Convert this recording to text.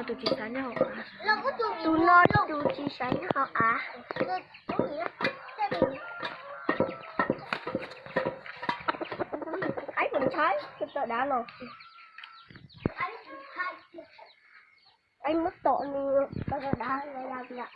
Tus tsis xav nyob hauv av. Tus no tus tsis xav nyob hauv av. Qaib puas ntshai, tawm dav los. Qaib muab tom nws, tawm dav los yom.